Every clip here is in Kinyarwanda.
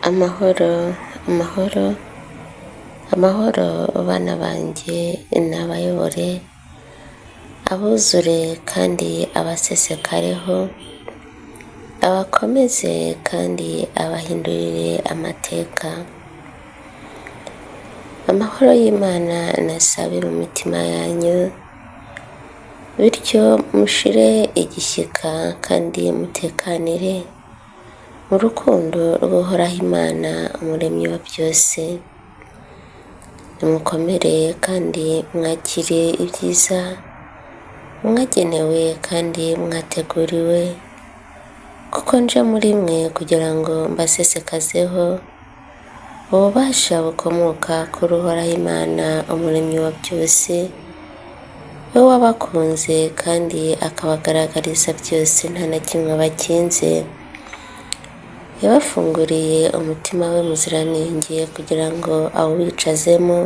Amahoro, amahoro, amahoro bana banjye n'abayobore, abuzure kandi abasesekareho, abakomeze kandi abahindurire amateka. Amahoro y'Imana nasabe mu mitima yanyu, bityo mushire igishyika kandi mutekanire mu rukundo rw'Uhoraho Imana umuremyi wa byose. Nimukomere kandi mwakire ibyiza mwagenewe kandi mwateguriwe, kuko nje muri mwe kugira ngo mbasesekazeho ububasha bukomoka kuri Uhoraho Imana umuremyi wa byose, we wabakunze kandi akabagaragariza byose nta na kimwe abakinze. Yabafunguriye umutima we muziranenge kugira ngo awubicazemo,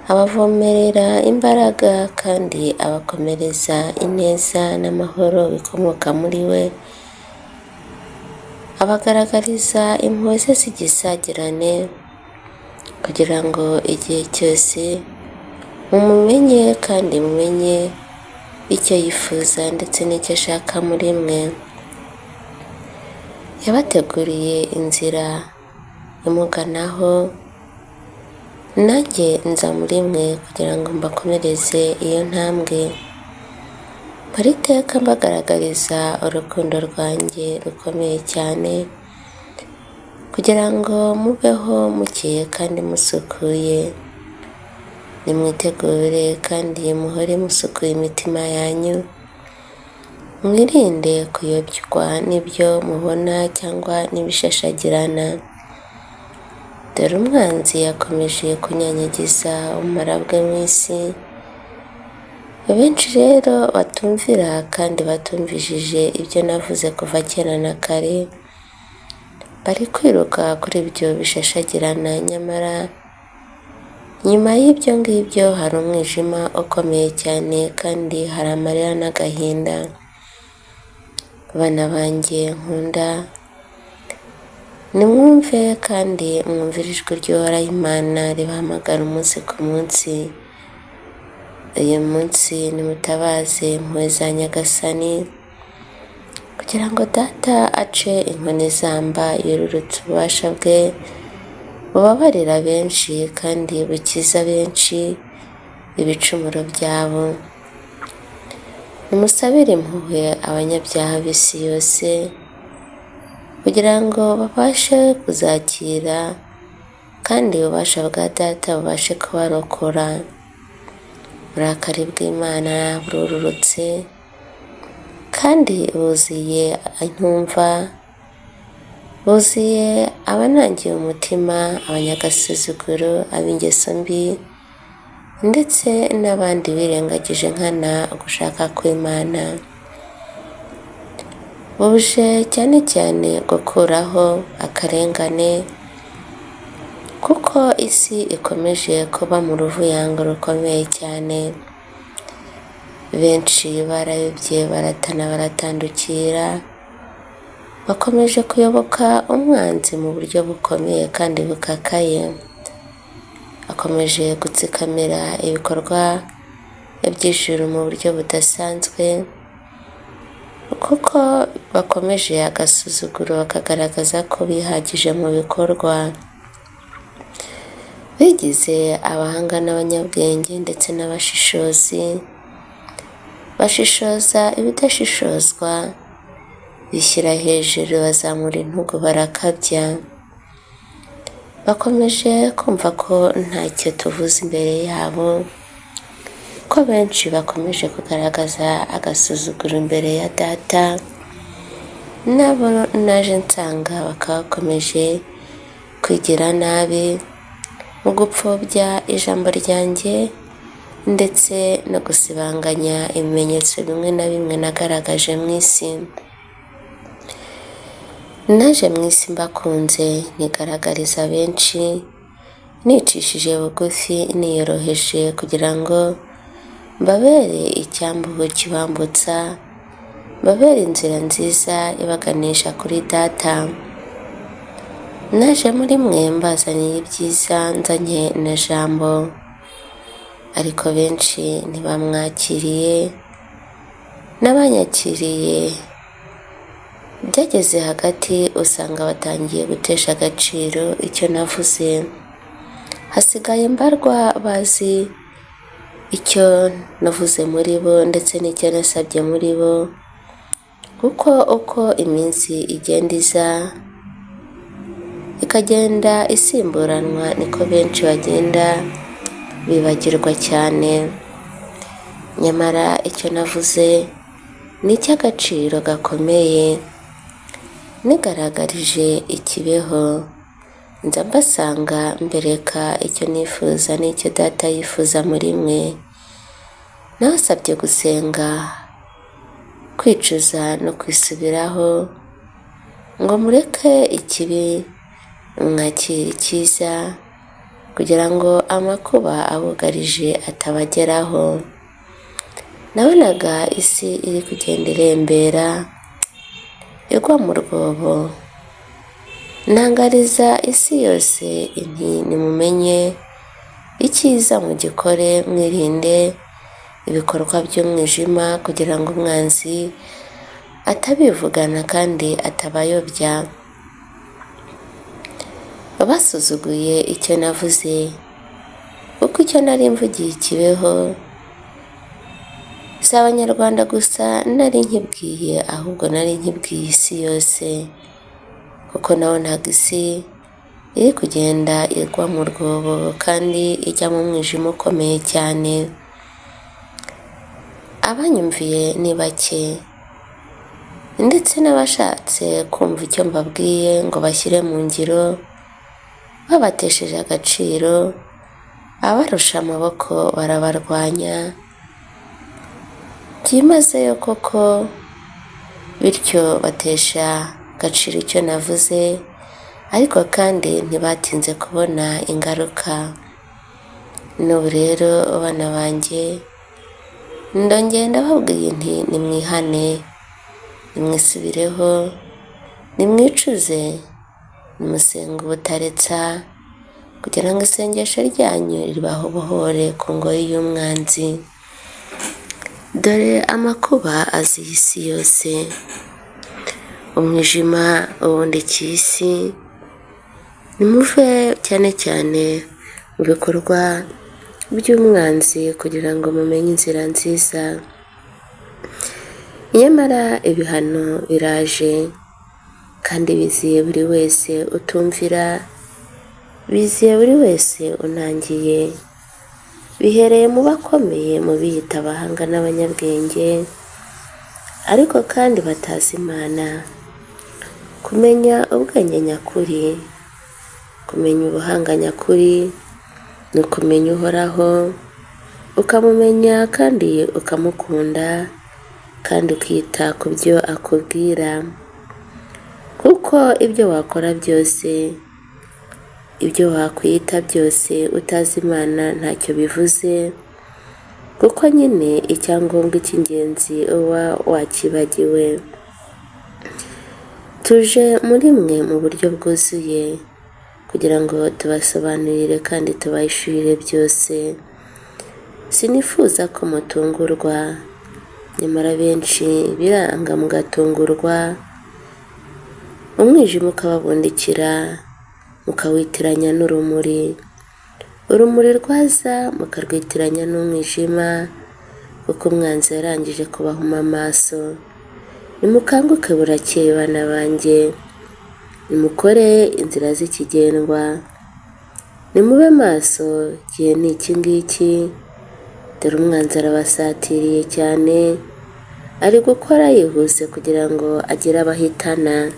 abavomerera imbaraga kandi abakomereza ineza n'amahoro bikomoka muri we, abagaragariza impuhwe ze z'igisagirane kugira ngo igihe cyose mumumenye kandi mumenye icyo yifuza ndetse n'icyo ashaka muri mwe. Yabateguriye inzira imuganaho, nanjye nza muri mwe kugira ngo mbakomereze iyo ntambwe. Mpora iteka mbagaragariza urukundo rwanjye rukomeye cyane, kugira ngo mubeho mukeye kandi musukuye. Nimwitegure kandi muhore musukuye imitima yanyu, mwirinde kuyobywa n'ibyo mubona cyangwa n'ibishashagirana. Dore umwanzi yakomeje kunyanyagiza ubumara bwe mu isi, benshi rero batumvira kandi batumvishije ibyo navuze kuva kera na kare, bari kwiruka kuri ibyo bishashagirana, nyamara nyuma y'ibyo ngibyo hari umwijima ukomeye cyane kandi hari amarira n'agahinda. Bana banjye nkunda, nimwumve kandi mwumvire ijwi ry'Uhoraho Imana ribahamagara umunsi ku munsi. Uyu munsi nimutabaze impuhwe za Nyagasani, kugira ngo Data ace inkoni zamba yururutse ububasha bwe, bubabarira benshi kandi bukiza benshi ibicumuro byabo. Nimusabire impuhwe abanyabyaha b'isi yose, kugira ngo babashe kuzakira kandi ububasha bwa Data bubashe kubarokora. Uburakari bw'Imana bururutse kandi buzuye intumva, buzuye abanangiye umutima, abanyagasuzuguro, ab'ingeso mbi ndetse n'abandi birengagije nkana gushaka kw'Imana. Buje cyane cyane gukuraho akarengane, kuko isi ikomeje kuba mu ruvuyango rukomeye cyane. Benshi barayobye baratana baratandukira, bakomeje kuyoboka umwanzi mu buryo bukomeye kandi bukakaye. Akomeje gutsikamira ibikorwa by'ijuru mu buryo budasanzwe, kuko bakomeje agasuzuguro bakagaragaza ko bihagije mu bikorwa. Bigize abahanga n'abanyabwenge ndetse n'abashishozi, bashishoza ibidashishozwa, bishyira hejuru bazamura intugu barakabya. Bakomeje kumva ko ntacyo tuvuze imbere yabo, ko benshi bakomeje kugaragaza agasuzuguro imbere ya Data, nabo naje nsanga bakaba bakomeje kwigira nabi mu gupfobya ijambo ryanjye ndetse no gusibanganya ibimenyetso bimwe na bimwe nagaragaje mu isi. Naje mu isi mbakunze nigaragariza benshi, nicishije bugufi niyoroheje kugira ngo mbabere icyambu kibambutsa, mbabere inzira nziza ibaganisha kuri Data. Naje muri mwe mbazaniye ibyiza nzanye na Jambo, ariko benshi ntibamwakiriye, n'abanyakiriye byageze hagati usanga batangiye gutesha agaciro icyo navuze. Hasigaye mbarwa bazi icyo navuze muri bo ndetse n'icyo nasabye muri bo, kuko uko iminsi igenda iza ikagenda isimburanwa niko benshi bagenda bibagirwa cyane. Nyamara icyo navuze ni icy'agaciro gakomeye, nigaragarije i Kibeho, nza mbasanga mbereka icyo nifuza n'icyo data yifuza muri mwe. Nabasabye gusenga, kwicuza no kwisubiraho, ngo mureke ikibi mwakire icyiza, kugira ngo amakuba abugarije atabageraho. Nabonaga isi iri kugenda irembera igwa mu rwobo, ntangariza isi yose inti nimumenye icyiza mugikore, mwirinde ibikorwa by'umwijima kugira ngo umwanzi atabivugana kandi atabayobya. Basuzuguye icyo navuze, kuko icyo nari mvugiye i Kibeho si Abanyarwanda gusa nari nkibwiye, ahubwo nari nkibwiye isi yose, kuko nabonaga isi iri kugenda igwa mu rwobo kandi ijya mu mwijima ukomeye cyane. Abanyumviye ni bake, ndetse n'abashatse kumva icyo mbabwiye ngo bashyire mu ngiro babatesheje agaciro, abarusha amaboko barabarwanya byimazeyo koko, bityo batesha agaciro icyo navuze, ariko kandi ntibatinze kubona ingaruka. N'ubu rero bana banjye, ndongeye ndababwiye nti nimwihane, nimwisubireho, nimwicuze, nimusenge ubutaretsa, kugira ngo isengesho ryanyu ribabohore ku ngoyi y'umwanzi. Dore amakuba aziye isi yose, umwijima ubundikiye isi, nimuve cyane cyane mu bikorwa by'umwanzi kugira ngo mumenye inzira nziza. Nyamara ibihano biraje kandi biziye buri wese utumvira, biziye buri wese unangiye, bihereye mu bakomeye, mu biyita abahanga n'abanyabwenge, ariko kandi batazi Imana. Kumenya ubwenge nyakuri, kumenya ubuhanga nyakuri, ni ukumenya Uhoraho, ukamumenya kandi ukamukunda, kandi ukita ku byo akubwira, kuko ibyo wakora byose, ibyo wakwita byose utazi Imana ntacyo bivuze, kuko nyine icyangombwa cy'ingenzi uba wakibagiwe. Tuje muri mwe mu buryo bwuzuye kugira ngo tubasobanurire kandi tubahishurire byose. Sinifuza ko mutungurwa, nyamara benshi biranga mugatungurwa, umwijima ukababundikira, mukawitiranya n'urumuri, urumuri rwaza mukarwitiranya n'umwijima, kuko umwanzi yarangije kubahuma amaso. Nimukanguke burakeye bana banjye, nimukore inzira z'ikigendwa, nimube maso, igihe ni iki ngiki, dore umwanzi arabasatiriye cyane, ari gukora yihuse kugira ngo agire abahitana.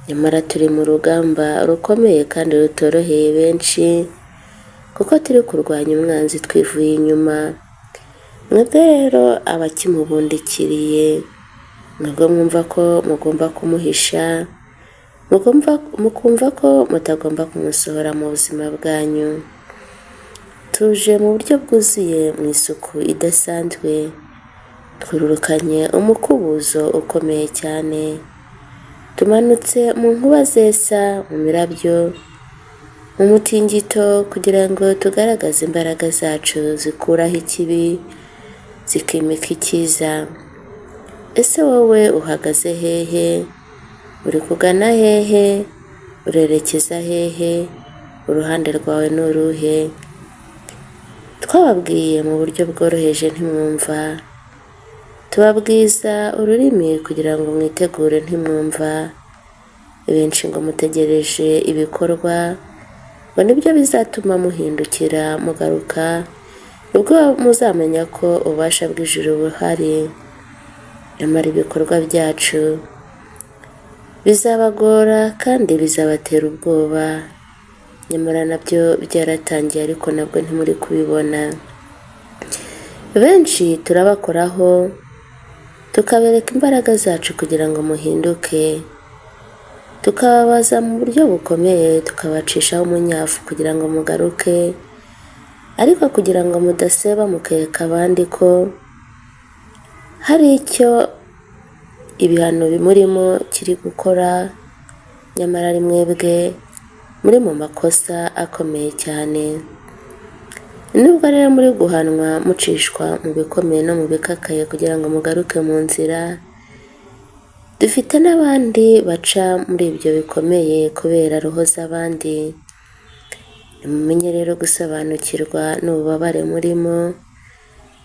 Nyamara turi mu rugamba rukomeye kandi rutoroheye benshi, kuko turi kurwanya umwanzi twivuye inyuma. Mwebwe rero abakimubundikiriye, mwebwe mwumva ko mugomba kumuhisha, mukumva ko mutagomba kumusohora mu buzima bwanyu. Tuje mu buryo bwuzuye mu isuku idasanzwe, twururukanye umukubuzo ukomeye cyane. Tumanutse mu nkuba zesa, mu mirabyo, mu mutingito, kugira ngo tugaragaze imbaraga zacu zikuraho ikibi, zikimika icyiza. Ese wowe uhagaze hehe? Uri kugana hehe? Urerekeza hehe? Uruhande rwawe ni uruhe? Twababwiye mu buryo bworoheje ntimwumva, tubabwiza ururimi kugira ngo mwitegure ntimwumva. Benshi ngo mutegereje ibikorwa, ngo nibyo bizatuma muhindukira mugaruka, nibwo muzamenya ko ububasha bw'ijuru buhari. Nyamara ibikorwa byacu bizabagora kandi bizabatera ubwoba, nyamara nabyo byaratangiye ariko nabwo ntimuri kubibona. Benshi turabakoraho tukabereka imbaraga zacu kugira ngo muhinduke, tukababaza mu buryo bukomeye, tukabacishaho umunyafu kugira ngo mugaruke, ariko kugira ngo mudaseba mukereka abandi ko hari icyo ibihano bimurimo kiri gukora, nyamara ari mwebwe muri mu makosa akomeye cyane. Nubwo rero muri guhanwa mucishwa mu bikomeye no mu bikakaye kugira ngo mugaruke mu nzira, dufite n'abandi baca muri ibyo bikomeye kubera roho z'abandi. Nimumenye rero gusobanukirwa n'ububabare murimo,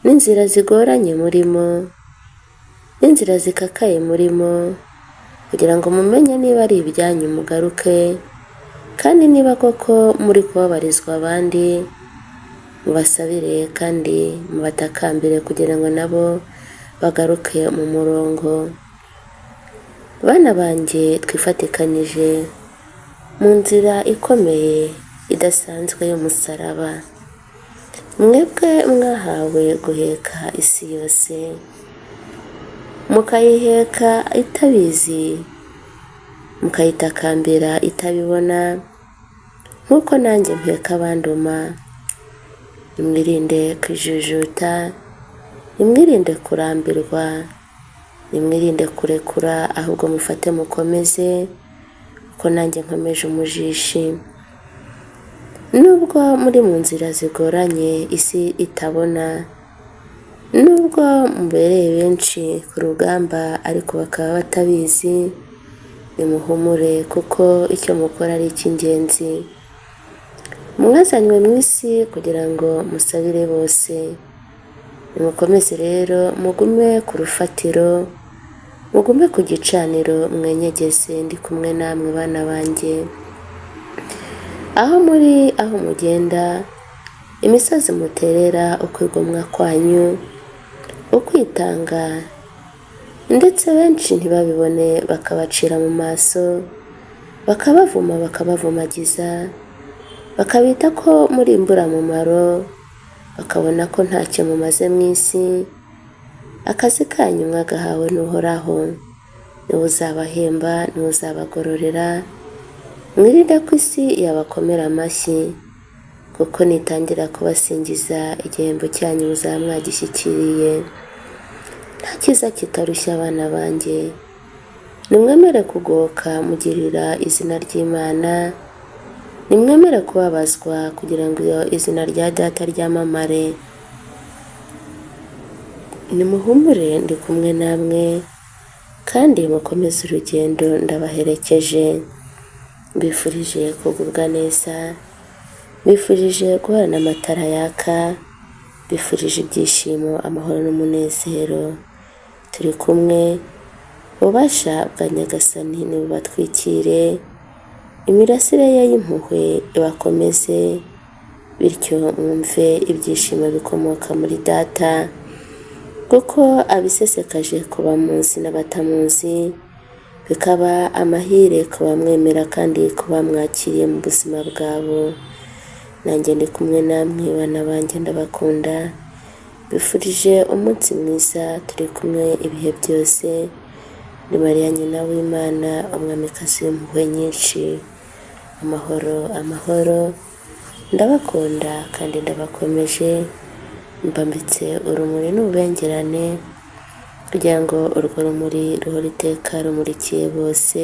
n'inzira zigoranye murimo, n'inzira zikakaye murimo, kugira ngo mumenye niba ari ibyanyu mugaruke, kandi niba koko muri kubabarizwa abandi, mubasabire kandi mubatakambire kugira ngo nabo bagaruke mu murongo. Bana banjye twifatikanyije mu nzira ikomeye idasanzwe y'umusaraba. Mwebwe mwahawe guheka isi yose, mukayiheka itabizi, mukayitakambira itabibona, nk'uko nanjye mpeka abanduma. Nimwirinde kwijujuta, nimwirinde kurambirwa, nimwirinde kurekura, ahubwo mufate mukomeze, kuko nanjye nkomeje umujishi. Nubwo muri mu nzira zigoranye isi itabona, nubwo mubereye benshi ku rugamba ariko bakaba batabizi, nimuhumure kuko icyo mukora ari icy'ingenzi. Mwazanywe mu isi kugira ngo musabire bose. Nimukomeze rero mugume ku rufatiro, mugume ku gicaniro mwenyegeze, ndi kumwe namwe bana banjye. Aho muri, aho mugenda, imisozi muterera ukwigomwa kwanyu, ukwitanga, ndetse benshi ntibabibone bakabacira mu maso, bakabavuma bakabavumagiza, bakabita ko muri imburamumaro, bakabona ko ntacyo mumaze mu isi. Akazi kanyu mwagahawe n'Uhoraho, niwe uzabahemba, niwe uzabagororera. Mwirinde ko isi yabakomera amashyi, kuko nitangira kubasingiza igihembo cyanyu muzaba mwagishyikiriye. Nta cyiza kitarushya abana banjye. Nimwemere kugoka mugirira izina ry'Imana, nimwemere kubabazwa kugira ngo izina rya Data ryamamare. Nimuhumure ndi kumwe namwe, kandi mukomeze urugendo ndabaherekeje. Mbifurije kugubwa neza, mbifurije guhorana amatara yaka, mbifurije ibyishimo, amahoro n'umunezero. Turi kumwe, ububasha bwa Nyagasani nibubatwikire, imirasire ye y'impuhwe ibakomeze, bityo mwumve ibyishimo bikomoka muri Data, kuko abisesekaje ku bamuzi n'abatamuzi, bikaba amahire ku bamwemera kandi ku bamwakiriye mu buzima bwabo. Nanjye ndi kumwe namwe bana banjye, ndabakunda, mbifurije umunsi mwiza, turi kumwe ibihe byose. Ndi Mariya nyina w'Imana, umwamikazi w'impuhwe nyinshi. Amahoro, amahoro, ndabakunda kandi ndabakomeje, mbambitse urumuri n'ububengerane. kugira ngo urwo rumuri ruhore iteka rumurikiye bose,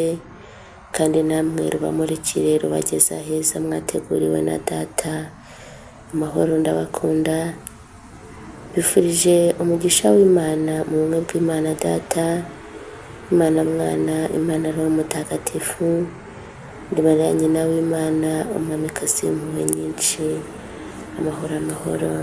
kandi namwe rubamurikire rubageze aheza mwateguriwe na Data. Amahoro, ndabakunda, bifurije umugisha w'Imana mu bumwe bw'Imana Data, Imana Mwana, Imana Roho Mutagatifu. Ndi Mariya nyina w'Imana, umwamikazi w'impuhwe nyinshi. Amahoro, amahoro.